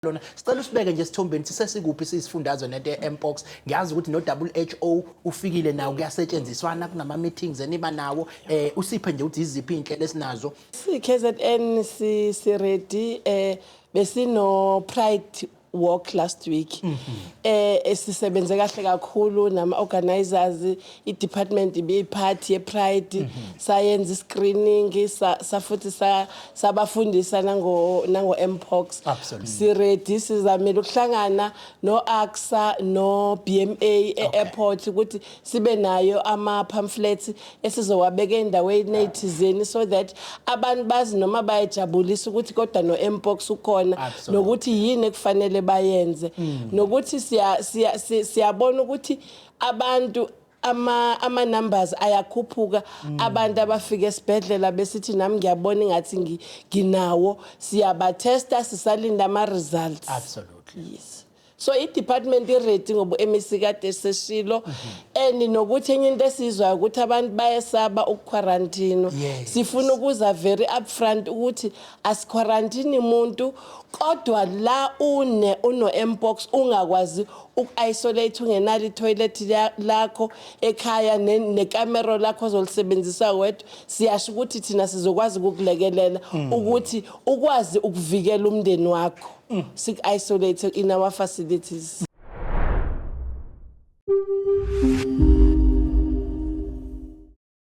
Lona sicela usibeke nje esithombeni, sisesikuphi siyisifundazwe nento ye-mpox? Ngiyazi ukuthi no-WHO ufikile nawo, kuyasetshenziswana, kunama-meetings eniba nawo. Usiphe nje ukuthi iziphi iy'nhlelo esinazo. Si KZN si ready. Besino Pride Walk last week. Esisebenze kahle kakhulu nama organizers, i department ibiyiphathi ye Pride. Sayenza screening, sa futhi sabafundisa nango mpox. Si ready, sizamile ukuhlangana no ACSA no BMA e airport ukuthi sibe nayo ama pamphlets esizowabeka endaweni ezithizeni so that abantu bazi noma bayajabulisa ukuthi kodwa no mpox ukhona, nokuthi yini ekufanele bayenze, nokuthi siyabona ukuthi abantu ama numbers ayakhuphuka, abantu abafika esibhedlela besithi, "Nami ngiyabona ingathi nginawo." Siyabatesta, sisalinda ama results. Yes, so i-department i-ready ngoba u-MEC kade seshilo, and nokuthi enye into esizwayo ukuthi abantu bayesaba ukuquarantine. Sifuna ukuza very upfront ukuthi asiquarantine umuntu, kodwa la uno mpox ungakwazi uku-isolate, ungenalo itoilet lakho ekhaya nekamero lakho ozolisebenzisa wedwa, siyasho ukuthi thina sizokwazi ukukulekelela ukuthi ukwazi ukuvikela umndeni wakho, siku-isolate in our facilities.